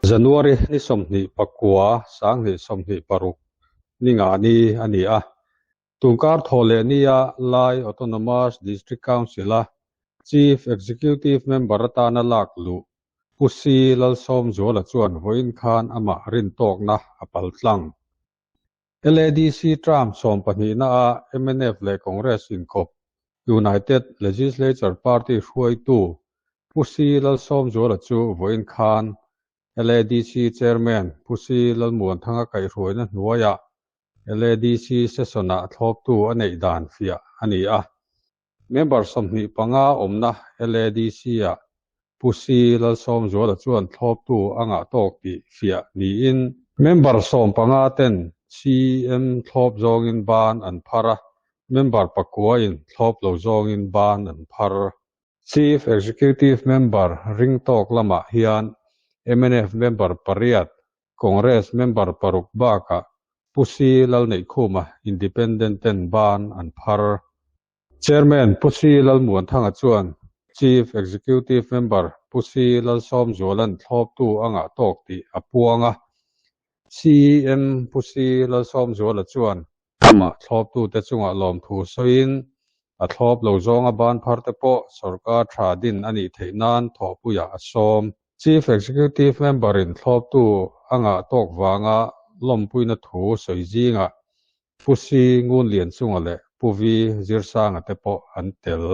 January ni 29, 2026 Ningani a ni a. Tunkar thawhleh nia Lai Autonomous District Council-a Chief Executive Member atana lak luh Pu Si Lalsawmzuala chuan vawiin khan amah rintawkna a paltlang. LADC term sawmpahnihna-a mnf leh Congress inkawp United Legislature Party hruaitu Pu Si Lalsawmzuala chu vawiin khan LADC Chairman Pu Si Lalmuanthanga kaihhruaina hnuaiah LADC session-ah thlawptu a neih dan fiah a ni a. Member 25 awmna LADC-ah Pu Si Lalsawmzuala chuan thlawptu a ngah tawk tih fiah niin member 15 ten CM thlawp zawngin ban an phar a, member pakuain thlawp lo zawngin ban an phar. Chief Executive Member ring tawk lamah hian mnf member pariat, Congress member paruk bakah Pu Si Lalneihkhuma Independent ten ban an phar. Chairman Pu Si Lalmuanthanga chuan Chief Executive Member Pu Si Lalsawmzuala'n thlawptu a ngah tawk tih a puang a. CEM Pu Si Lalsawmzuala chuan amah thlawptute chungah lawmthu sawiin a thlawp lo zawnga ban pharte pawh sorkar tha din a nih theih nan thawhpuiah a sawm. Chief Executive Member-in thlawptu a ngah tawk vanga lawmpuina thu sawi zingah Pu Si Ngunlianchunga leh Pu Vi Zirsanga te pawh an tel.